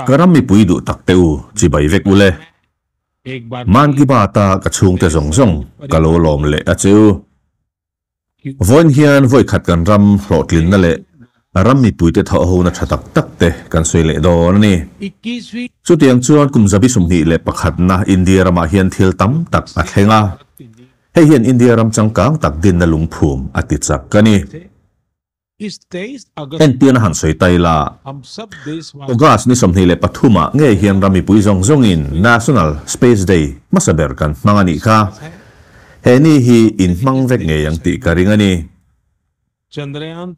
Ka ram mipui duh tak te u, chibai vek u le. Man Ki Baat-a ka chhungte zawng zawng ka lo lawm leh a che u. Vawiin hian vawikhat kan ram hlawhtlinna leh ram mipuite thawhhona tha tak tak te kan sawi leh dawn a ni. Chutiang chuan kum zabi 21na India ramah hian thil tam tak a thleng a, hei hian India ram changkang tak dinna lungphum a ti chak a ni. Entirna han sawi ta ila, August ni 23 ah ngei hian ram mipui zawng zawngin National Space Day hmasa ber kan hmang a nih kha. He ni hi in hmang vek ngei ang tih ka ring a ni.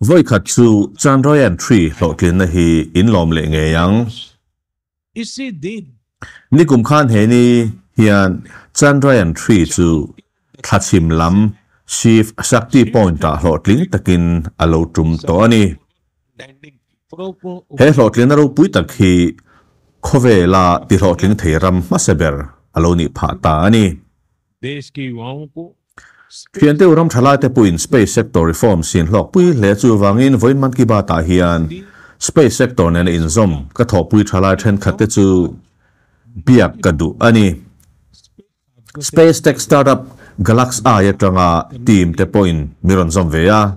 Vawikhat chu Chandrayaan Three hlawhtlinna hi in lawm leh ngei ang. Nikum khan he ni hian Chandrayaan Three chu thlachhim lam Shiv Shakti Point-ah hlawhtling takin a lo tum tawh a ni. He hlawhtlinna ropui tak hi khawvela tihlawhtling thei ram hmasa ber a lo nih phah ta a ni. Thianteu ram thalaite pawhin space sector reform sin hlawkpui hle chuvangin vawiin Man Ki Baat-ah hian space sector nena inzawm ka thawhpui thalai thenkhatte chu biak ka duh a ni. Space tech startup GalaxEye atanga team te pawhin mi rawn zawm ve a,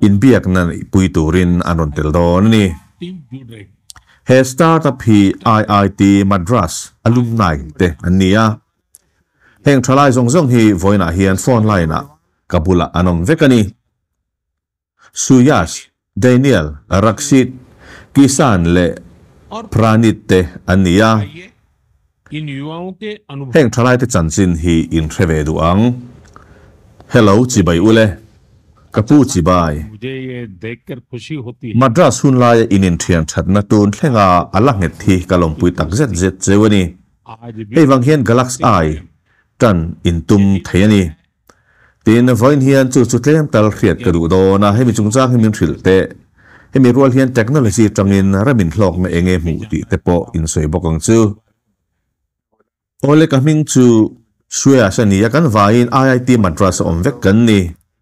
inbiakna neihpui turin an rawn tel dawn a ni. He startup hi IIT Madras alumni te an ni a. Heng thalai zawng zawng hi vawiinah hian phone line ah ka bulah an awm vek a ni. Suyash, Daniel, Rakshit, Kishan leh Pranit te an ni a. Heng thalai te chanchin hi in hre ve duh ang. Hello chibai ule. Ka pu chibai. Madras hun laia in inthian thatna tun thlenga a la nghet hi ka lawmpui tak zet zet cheu a ni. Hei vang hian Galaxy tan in tum thei a ni. Tin, vawiin hian chu chu tlem tal hriat ka duh dawn a, hemi chungchang hi min hrilh teh. Hemi rual hian technology atangin ram inhlawkna eng nge hmuh tih te pawh in sawi bawk ang chu. Awle ka hming chu Shreyas a ni a, kan vaiin IIT Madras a awm vek kan ni.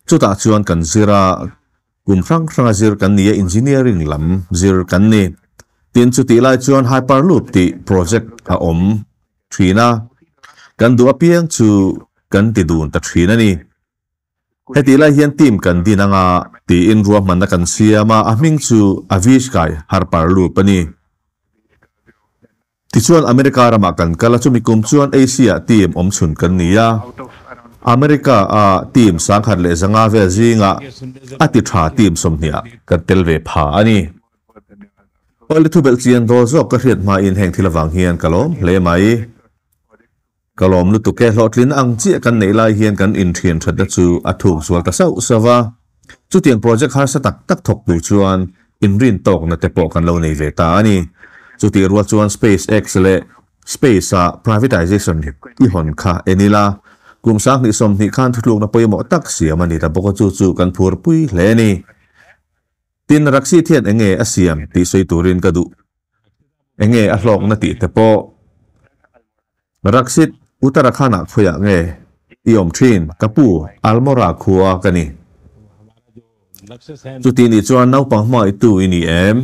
Chutah chuan kan zir a, Kum hrang hranga zir kan ni a, engineering lam zir kan ni. Tin, chutih lai chuan Hyperloop tih project a awm thin a, kan duh apiang chu kan ti dun ta thin a ni. Hetih lai hian team kan din anga tiin ruahmanna kan siam a, a hming chu Avishkai Harperloop a ni. Tichuan America ramah kan kal a, chumi kum chuan Asia team awm chhun kan ni a. America a team 1100 vel zingah a ti tha team 20 ah kan tel ve pha a ni. Awle thubelh chian dawl zawk ka hriat hmain heng thil avang hian ka lawm hle mai. Ka lawm lutuk e, hlawhtlin ang chiah kan neih lai hian kan inthian thatna chu a thuk zual ta sauh sauh a. Chutiang project harsa tak tak thawk tur chuan inrin tawkna te pawh kan lo nei ve ta a ni. Chutih rual chuan SpaceX leh Space-a privatization i hawn kha en ila, kum 2020 khan thutlukna pawimawh tak siam a ni ta bawk a, chu chu kan phurpui hle a ni. Tin, Rakshit hian eng nge a siam tih sawi turin ka duh. Eng nge a hlawkna tih te pawh. Rakshit, Uttarakhand-ah khawiah nge i awm thin? Ka pu, Almora khua ka ni. Chuti nih chuan naupang hmangaihtu i ni em?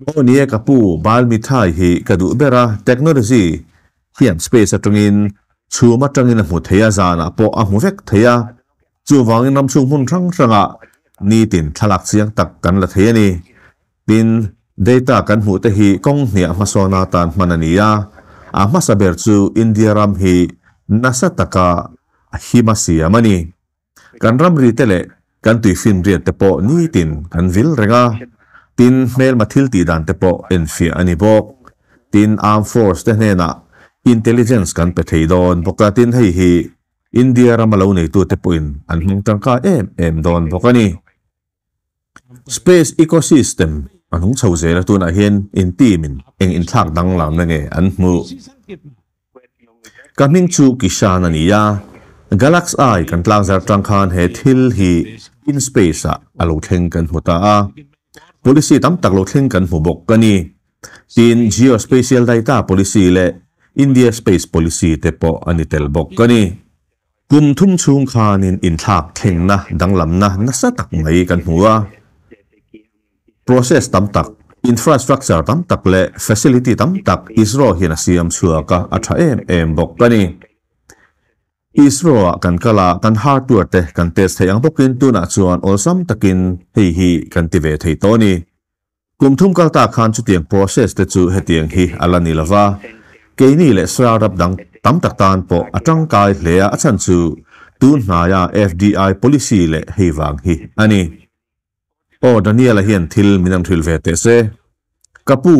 Aw ni e ka pu, Bal Mithai hi ka duh ber a, technology hian space atangin chhum atangin a hmu thei a, zanah pawh a hmu vek thei a. Chuvangin ram chhung hmun hrang hrangah nitin thlalak chiang tak kan la thei a ni. Tin, data kan hmuh te hi kawng hniah hmasawn atan hman a ni a, a hmasa ber chu India ram hi nasa taka a him a siam a ni. Kan ramri te leh kan tuifinriat te pawh nitin kan vil reng a, tin hmelma thil tih dan te pawh enfiah a ni bawk. Tin, Armed Force te hnenah intelligence kan pe thei dawn bawk a, tin hei hi India rama lo neitute pawhin an hmang tangkai em em dawn bawk a ni. Space ecosystem a hnung chho zel a, tunah hian in team in eng inthlak danglamna nge an hmuh? Ka hming chu Kishan a ni a, GalaxEye kan tlangzar tang khan he thil hi In space ah a lo thleng kan hmu ta a, policy tam tak lo thleng kan hmu bawk a ni. Tin, Geospatial Data Policy leh India Space Policy te pawh a ni tel bawk a ni. Kum thum chhung khanin inthlak thlengna danglamna nasa tak mai kan hmu a. Process tam tak, infrastructure tam tak leh facility tam tak ISRO hian a siam chhuak a, a tha em em bawk a ni. ISRO ah kan kal a, kan hardware te kan test theih ang bawkin tunah chuan awlsam takin hei hi kan ti ve thei tawh a ni. Kum thum kal ta khan chutiang process te chu hetiang hi a la ni lova, keini leh startup dang tam tak tan pawh a tangkai hle a, a chhan chu tun hnaia FDI policy leh hei vang hi a ni. Aw Daniel-a hian thil min an hrilh ve teh se. Ka pu,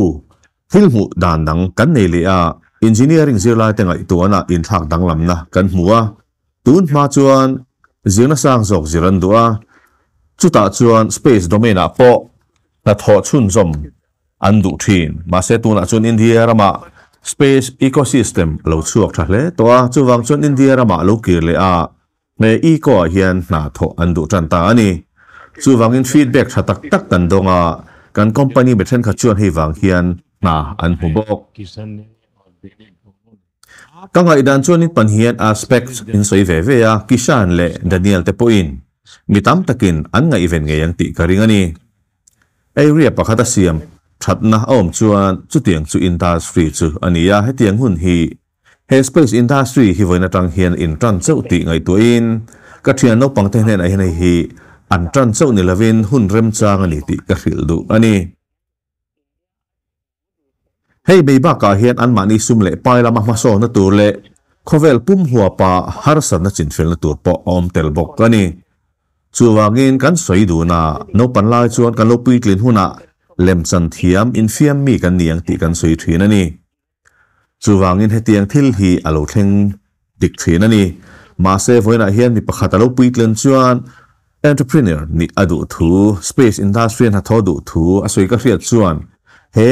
thil hmuh dan dang kan nei leh a, engineering zirlaite ngaihtuahna inthlak danglamna kan hmu a, tun hma chuan zirna sang zawk zir an duh a, chutah chuan space domain-ah pawh hnathawh chhunzawm an duh thin. Mahse tunah chuan India ramah space ecosystem a lo chhuak tha hle tawh a, chuvang chuan India ramah lo kir leh a, He eco ah hian hna thawh an duh tan ta a ni. Chuvangin feedback tha tak tak kan dawng a, kan company mi thenkhat chuan hei vang hian hna an hmu bawk. Ka ngaihdan chuan in pan hian aspects in sawi ve ve a, Kishan leh Daniel te pawhin mi tam takin an ngaihven ngei ang tih ka ring a ni. Area pakhat a siam thatna a awm chuan chutiang chu industry chu a ni a, hetiang hun hi He space industry hi vawiin atang hian in tan chauh tih ngaihtuahin ka thian naupangte hnenah hian hei hi an tan chauh ni lovin hun remchang a ni tih ka hrilh duh a ni. Hei bei bakah hian anmahni sum leh pai lama hmasawnna tur leh khawvel pum huapa harsatna chinfelna tur pawh a awm tel bawk a ni. Chuvangin kan sawi dun a, naupan lai chuan kan lo puitlin hunah lemchan thiam infiam mi kan ni ang tih kan sawi thin a ni. Chuvangin hetiang thil hi a lo thleng dik thin a ni. Mahse, vawiinah hian mi pakhat a lo puitlen chuan entrepreneur nih a duh thu, space industry a hnathawh duh thu a sawi ka hriat chuan he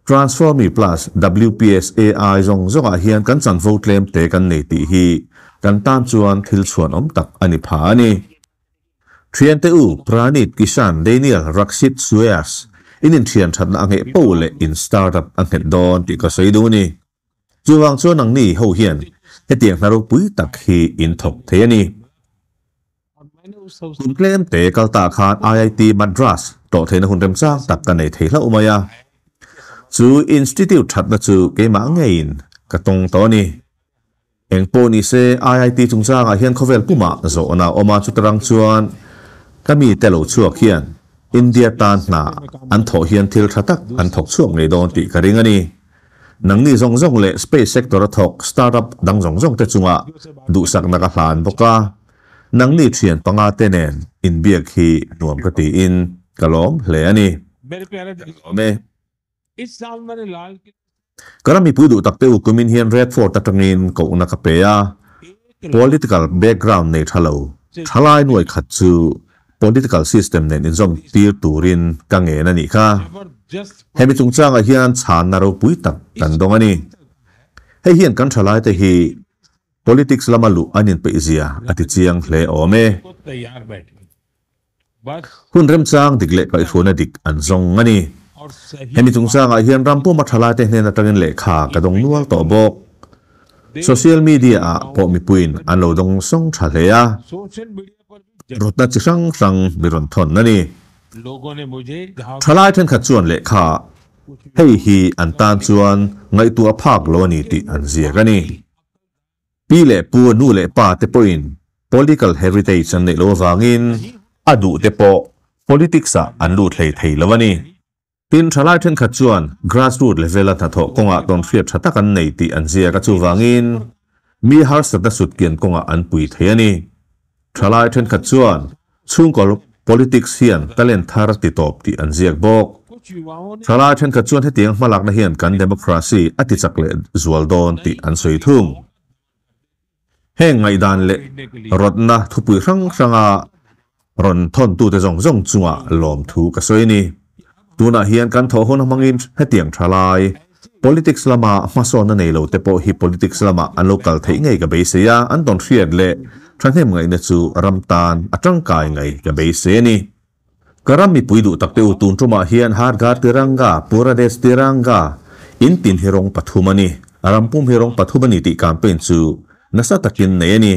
Transforme Plus WPS AI zawng zawngah hian kan chanvo tlem te kan nei tih hi kan tan chuan thil chhuanawm tak a ni pha a ni. Thiante u, Pranit, Kishan, Daniel, Rakshit, Shreyas, in inthian thatna a ngheh po leh in startup a nghet dawn tih ka sawi duh a ni. Chuvang chuan nangni ho hian hetiang hna ropui tak hi in thawk thei a ni. Kum tlem te kal ta khan IIT Madras tawh theihna hun remchang tak ka nei thei hlauh mai a. Chu institute thatna chu keimah ngeiin ka tawng tawh a ni. Eng pawh ni se, IIT chungchangah hian khawvel pumah zawhna a awm a, chutarang chuan ka mite lo chhuak hian India tan hna an thawh hian thil tha tak an thawk chhuak ngei dawn tih ka ring a ni. Nangni zawng zawng leh space sector a thawk startup dang zawng zawng te chungah duhsakna ka hlan bawk a, nangni thian panga te nen inbiak hi nuam ka tiin ka lawm hle a ni. Ka lawm e. Ka ram mipui duh tak te u kumin hian Red Fort atangin kohna ka pe a, political background nei tha lo, thalai nuai khat chu political system nen inzawm tir turin ka ngen a nih kha. Hemi chungchangah hian chhanna ropui tak kan dawng a ni. Hei hian kan thalaite hi politics lama luh an inpeih zia a ti chiang hle awm e. Hun remchang dik leh kaihhruaina dik an zawng a ni. Hemi chungchangah hian ram puma thalaite hnen atangin lehkha ka dawng nual tawh bawk. Social media-ah pawh mipuiin an lo dawng sawng tha hle a, rawtna chi hrang hrang mi rawn thawn a ni. Thalai thenkhat chuan lehkha hei hi an tan chuan ngaihtuah phak lo a ni tih an ziak a ni. Pi leh pu, nu leh pa te pawhin political heritage an neih loh avangin a duh te pawh politics ah an lut hlei thei lo a ni. Tin, thalai thenkhat chuan grassroot level a hnathawh kawngah tawnhriat tha tak an nei tih an ziak a, chuvangin mi harsatna sutkian kawngah an pui thei a ni. Thalai thenkhat chuan Chhungkaw politics hian talent thar ti tawp tih an ziak bawk. Thalai thenkhat chuan hetiang hmalakna hian kan democracy a ti chak leh zual dawn tih an sawi thung. Heng ngaihdan leh rawtna thupui hrang hranga rawn thawntute zawng zawng chungah lawmthu ka sawi a ni. Tunah hian kan thawh hun hmangin hetiang thalai politics lama hmasawnna nei lo te pawh hi politics lamah an lo kal theih ngei ka beisei a, an tawn hriat leh. Thahnem ngaihna chu ram tan a tangkai ngai ka beisei a ni. Ka ram mipui duh tak te u tun tumah hian Har Ghar Tiranga, Pura Desh Tiranga, in tin hi rawng pathum a ni. Ram pum hi rawng pathum a ni tih campaign chu nasa takin nei a ni.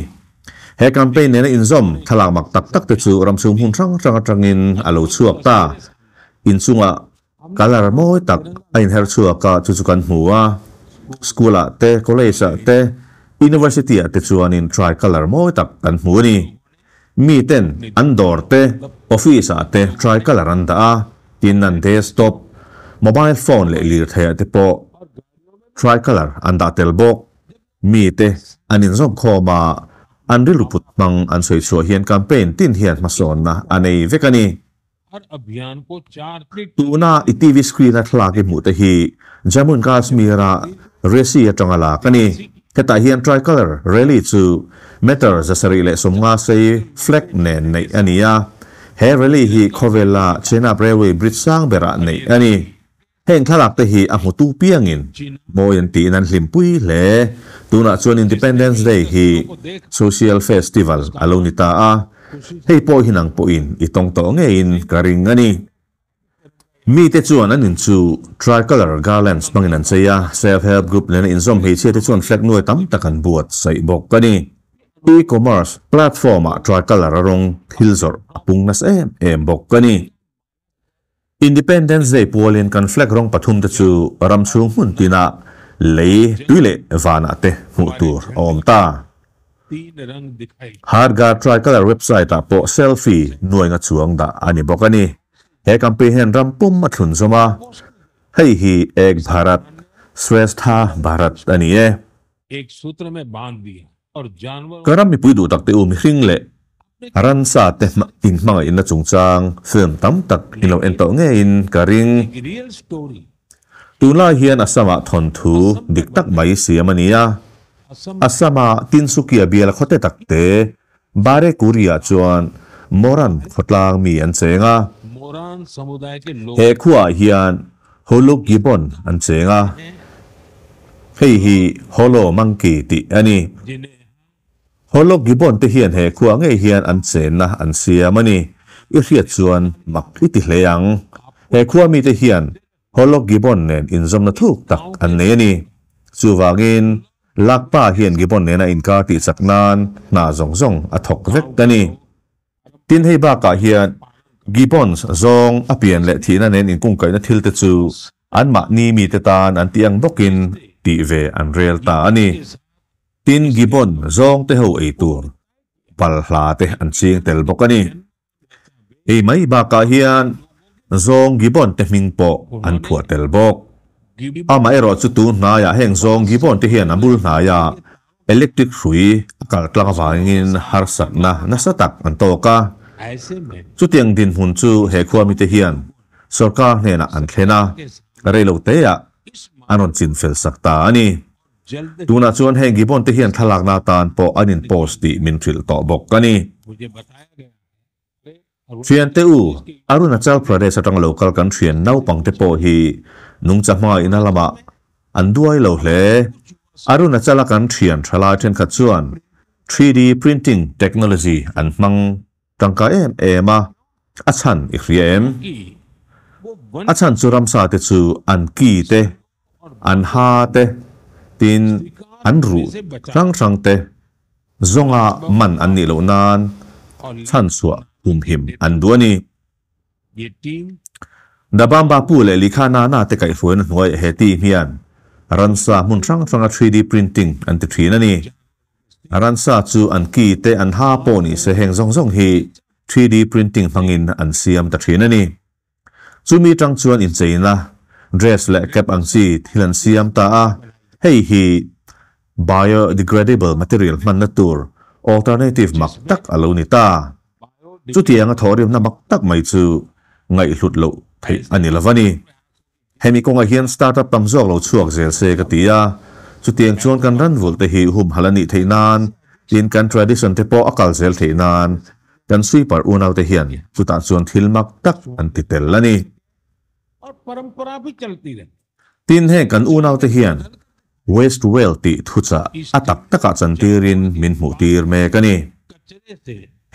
He campaign nena inzawm thlalak mak tak tak te chu ram chhung hmun hrang hrang atangin a lo chhuak ta. Inchungah colour mawi tak a inher chhuak a, chu chu kan hmu a. School ah te, college ah te, university ah te chuanin tricolour mawi tak kan hmu a ni. Mi ten an dawr te, office ah te tricolour an dah a, tin an desktop, mobile phone leh lirthei ah te pawh tricolour an dah tel bawk. Mi te an inzawm khawm a, an rilru put hmang an sawi chhuah hian campaign tin hian hmasawnna a nei vek a ni. Tuna i TV screen a thlalak i hmuh te hi Jammu and Kashmir a Reasi atanga lak a ni. Hetah hian tricolour rally chu meter 750 sei flag nen neih a ni a. He rally hi khawvela Chenab Railway Bridge sang berah neih a ni. Heng thlalak te hi a hmutu piangin mawi an tiin an hlimpui hle. Tunah chuan Independence Day hi Social Festival a lo ni ta a, hei pawh hi nang pawhin i tawng tawh ngeiin ka ring a ni. Mite chuan an in chu tricolour garlands hmangin an chei a, self-help group nena inzawm hmeichhia te chuan flag nuai tam tak an buatsaih bawk a ni. E-commerce platform-ah tricolour a rawng thil zawrh a pung nasa em em bawk a ni. Independence Day pualin kan flag rawng pathum te chu ram chhung hmun tinah lei, tui leh vanah te hmuh tur a awm ta. Har Ghar Tricolour website ah pawh selfie nuainga chuang dah a ni bawk a ni. He campaign hian ram pum a thlun zawm a, hei hi Ek Bharat, Shrestha Bharat a ni e. Ka ram mipui duh tak te u mihring leh ransa te inhmangaihna chungchang film tam tak in lo en tawh ngeiin ka ring. Tunlai hian Assam-ah thawnthu dik tak mai siam a ni a. Assam-a Tinsukia bial khawte tak te Barekuri-ah chuan Moran khawtlang mi an cheng a. He khuaah hian Huluk Gibbon an cheng a, hei hi Holo Monkey tih a ni. Holok Gibbon te hian he khua ngei hian an chenna an siam a ni. I hriat chuan mak i ti hle ang. He khua mite hian Holok Gibbon nen inzawmna thuk tak an nei a ni. Chuvangin, Lakpa hian Gibbon nena inkar tihchak nan hna zawng zawng a thawk vek a ni. Tin, hei bakah hian Gibbons zawng a pian leh thihna nen inkungkaihna thil te chu anmahni mite tan an tih ang bawkin tih ve an rel ta a ni. Tin, Gibbon zawng te ho ei tur palhla te an ching tel bawk a ni. Hei mai bakah hian zawng Gibbon te hming pawh an phuah tel bawk. Amaherawh chu tun hnaiah heng zawng Gibbon te hian a bul hnaia Electric hrui a kal tlang avangin harsatna nasa tak an tawk a. Chutiang dinhmun chu he khua mite hian sorkar hnenah an thlen a, reilo teah an rawn chin fel sak ta a ni. Tunah chuan heng Gibbon te hian thlalakna atan pawh an in post tih min hrilh tawh bawk a ni. Thiante u, Arunachal Pradesh atang lo kal kan thian naupangte pawh hi nungcha hmangaihna lamah an duai lo hle. Arunachal-a kan thian thalai thenkhat chuan 3D printing technology an hmang tangkai em em a, a chhan i hria em? A chhan chu ramsa te chu an ki te, an ha te, tin an ruh hrang hrang te Zawnga man an nih loh nan chhanchhuah humhim an duh a ni. Dabamba pu leh Likha Nana te kaihhruaina hnuaiah he team hian ransa hmun hrang hranga 3D printing an ti thin a ni. Ransa chu an ki te an ha pawh ni se heng zawng zawng hi 3D printing hmangin an siam ta thin a ni. Chumi tang chuan incheina, dress leh cap ang chi thil an siam ta a, hei hi biodegradable material hmanna tur alternative mak tak a lo ni ta. Chutianga thawhrimna mak tak mai chu ngaihhlut loh theih a ni lo va ni. Hemi kawngah hian startup tam zawk lo chhuak zel se ka ti a, chutiang chuan kan ran vulh te hi humhalh a nih theih nan, tin kan tradition te pawh a kal zel theih nan kan sweeper unau te hian chutah chuan thil mak tak an ti tel a ni. Tin heng kan unau te hian waste to wealth tih thuchah a tak takah chantirin min hmuh tir mek a ni.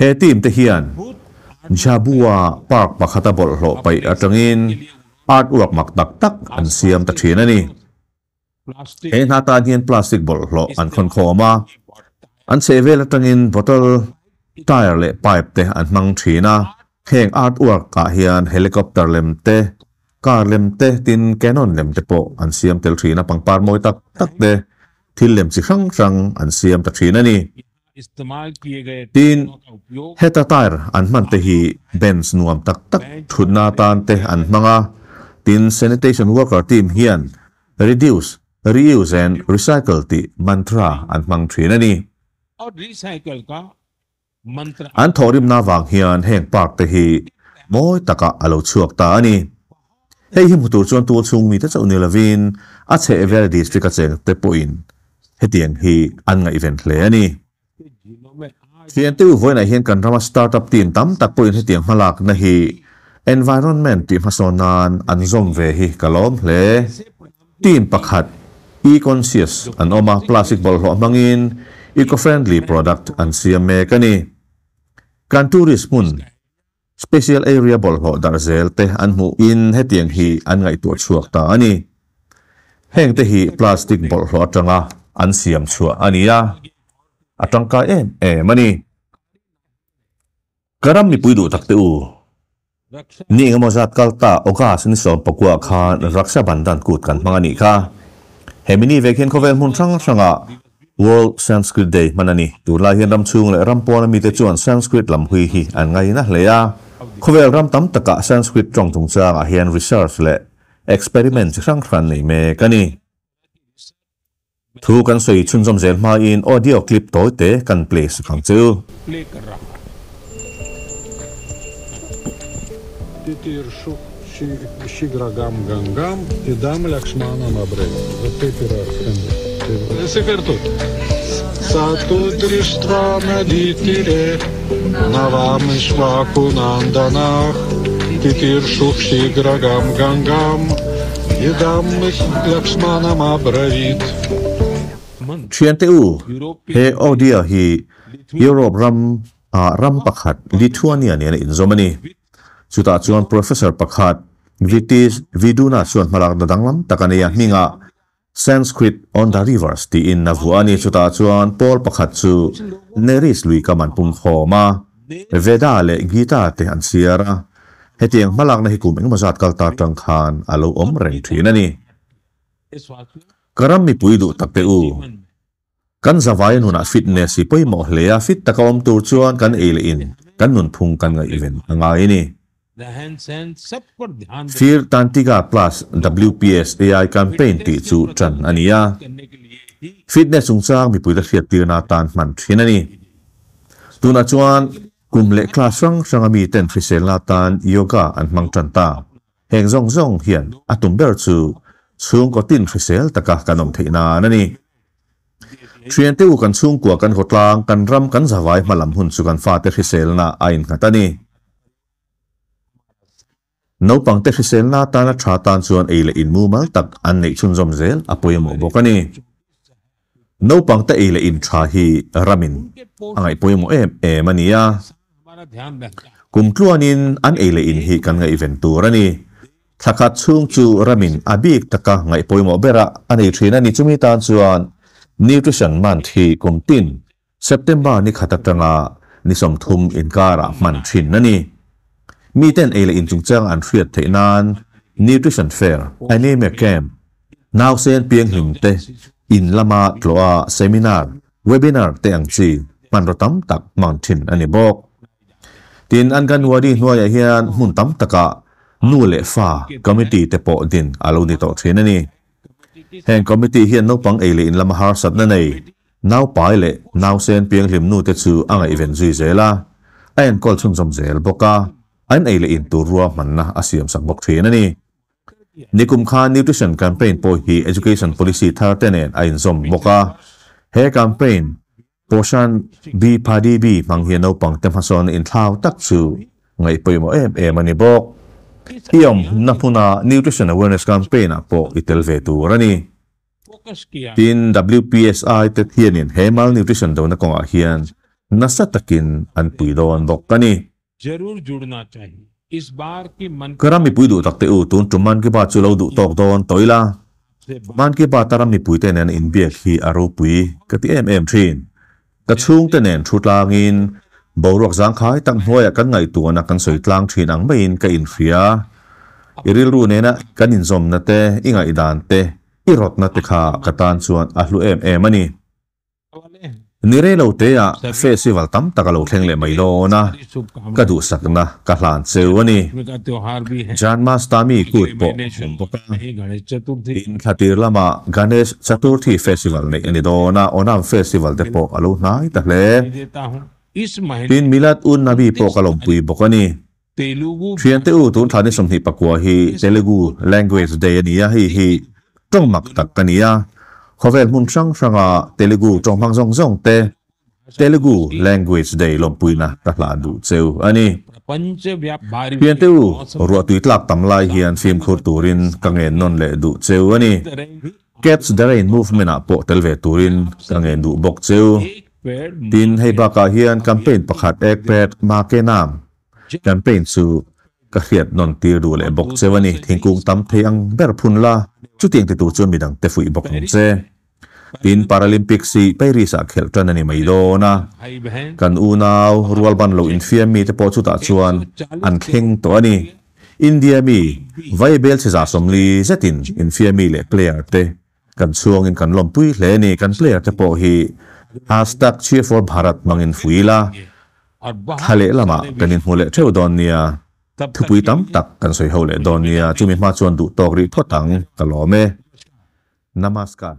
He team te hian Jhabua park pakhata bawlhhlawh paih atangin artwork mak tak tak an siam ta thin a ni. He hna tan hian plastic bawlhhlawh an khawn khawm a, an chhehvel atangin bottle, tyre leh pipe te an hmang thin a. Heng artwork ah hian helicopter lem te, car lem te tin cannon lem te pawh an siam tel thin a, pangpar mawi tak tak te thil lem chi hrang hrang an siam ta thin a ni. Tin, heta tyre an hman te hi bench nuam tak tak thutna atan te an hmang a, tin sanitation worker team hian reduce, reuse and recycle tih mantra an hmang thin a ni. An thawhrimna vang hian heng park te hi mawi takah a lo chhuak ta a ni. Hei hi hmu tur chuan tual chhung mite chauh ni lovin a chhehvel district a cheng te pawhin hetiang hi an ngaihven hle a ni. Thiante u vawiinah hian kan rama startup team tam tak pawhin hetiang hmalakna hi environment tih hmasawn nan an zawm ve hi ka lawm hle. Team pakhat, E-Conscious, an awm a, plastic bawlhhlawh hmangin eco-friendly product an siam mek a ni. Kan tourist hmun, special area bawlhhlawh darh zel te an hmuhin hetiang hi an ngaihtuah chhuak ta a ni. Heng te hi plastic bawlhhlawh atanga an siam chhuah a ni a, a tangkai em em a ni. Ka ram mipui duh tak te u. Ni engemaw zat kal ta August ni 19 khan Raksha Bandhan kut kan hmang a nih kha. Hemi ni vek hian khawvel hmun hrang hrangah World Sanskrit Day hman a ni. Tunlai hian ram chhung leh ram pawn amite chuan Sanskrit lam hui hi an ngaina hle a. Khawvel ram tam takah Sanskrit tawng chungchangah hian research leh experiment chi hrang hrang nei mek a ni. Thu kan sawi chhunzawm zel hmain audio clip tawi te kan play sak ang chu. Thiante u, he audio hi Europe ram ah ram pakhat Lithuania nen a inzawm a ni. Chutah chuan Professor pakhat Vitis Viduna chuan hmalakna danglam tak a nei a, hmingah Sanskrit on the rivers tiin a vuah a ni. Chutah chuan pawl pakhat chu Neris lui kam an pung khawm a, Veda leh Gita te an chhiar a. Hetiang hmalakna hi kum engemaw zat kal ta tang khan a lo awm reng thin a ni. Ka ram mipui duh tak teh u. Kan zavai nunah fitness hi pawimawh hle a, fit taka awm tur chuan kan ei leh in kan nunphung kan ngaihven a ngai a ni. Fir Tantiga Plus WPS AI campaign tih chu tan a ni a, fitness chungchang mipuite hriattirna atan hman thin a ni. Tunah chuan kum leh class hrang hranga miten hriselna atan yoga an hmang tan ta. Heng zawng zawng hian a tum ber chu chhungkaw tin hrisel taka kan awm theih nan a ni. Thiante u kan chhungkua kan khawtlang, kan ram kan zavai hmalam hun chu kan fate hriselna a innghat a ni. Naupangte hriselna atana tha tan chuan ei leh in mumal tak an neih chhunzawm zel a pawimawh bawk a ni. Naupangte ei leh in tha hi ramin a ngaih pawimawh em em a ni a. Kum tluanin an ei leh in hi kan ngaihven tur a ni. Thla khat chhung chu ramin a bik taka ngaih pawimawh bera a nei thin a ni. Chumi tan chuan Nutrition Month hi kum tin September ni khat atanga ni 30 inkarah hman thin a ni. Miten ei leh in chungchang an hriat theih nan Nutrition Fair, Anemia Camp, Nausen pianghlim te in lama tlawha seminar, webinar te ang chi hmanraw tam tak hmang thin a ni bawk. Tin, Anganwadi hnuaiah hian hmun tam takah nu leh fa committee te pawh din a lo ni tawh thin a ni. Heng committee hian naupang ei leh in lama harsatna nei, naupai leh nausen pianghlim nu te chu a ngaihven zui zel a, a enkawl chhunzawm zel bawk a, an ei leh in tur ruahmanna a siamsak bawk thin a ni. Nikum khan Nutrition Campaign pawh hi Education Policy thar te nen a inzawm bawk a. He campaign, Poshan Bi Phadi Bi hmang hian naupang te hmasawnna inthlau tak chu ngaih pawimawh em em a ni bawk. I awmna hmuna Nutrition Awareness Campaign ah pawh i tel ve tur a ni. Tin, WPSI te hianin he malnutrition dona kawngah hian. nasa takin an pui dawn bawk a ni. Ka ram mipui duh tak teh u, tun tum Man Ki Baat chu lo duh tawk dawn tawh ila. Man Ki Baat a ram mipuite nen inbiak hi a ropui ka ti em em thin. Ka chhungte nen thu tlangin boruak zangkhai tak hnuaiah kan ngaihtuahna kan sawi tlang thin ang maiin ka inhria. I rilru nena kan inzawmna te, i ngaihdan te, i rawtna te kha ka tan chuan a hlu em em a ni. Ni rei lo teah festival tam tak a lo thleng leh mai dawn a, ka duhsakna ka hlan cheu a ni. Janmashtami kut pawh a awm bawk a, tin thlatir lamah Ganesh Chaturthi festival neih a ni dawn a, Onam festival te pawh a lo hnai ta hle. Tin Milad un Nabi pawh ka lawmpui bawk a ni. Thiante u, tun thla ni 29 hi Telugu Language Day a ni a, hei hi tawng mak tak a ni a. Khawvel hmun hrang hranga Telugu tawng hmang zawng zawng te Telugu Language Day lawmpuina ka hlan duh cheu a ni. Thiante u, ruah tui tlak tam lai hian fimkhur turin ka ngen nawn leh duh cheu a ni. Catch the Rain Movement ah pawh tel ve turin ka ngen duh bawk cheu. Tin, hei bakah hian campaign pakhat Ek Ped Maa Ke Naam Campaign chu ka hriat nawn tir duh leh bawk cheu a ni. Thingkung tam thei ang ber phun la, chutiang ti tur chuan midang te fuih bawk ang che. Tin, Paralympics hi Paris ah khelh tan a ni mai dawn a. Kan unau rualban lo infiam mite pawh chutah chuan an thleng tawh a ni. India mi Vaibel chhe 140 zetin infiam mi leh player te kan chhuangin kan lawmpui hle a ni. Kan player te pawh hi hashtag cheerforbharat hmangin fui ila, Thla leh lamah kan inhmu leh theuh dawn nia, thupui tam tak kan sawi ho leh dawn nia, chumi hma chuan duh tawk rih phawt ang, ka lawm e. Namaskar.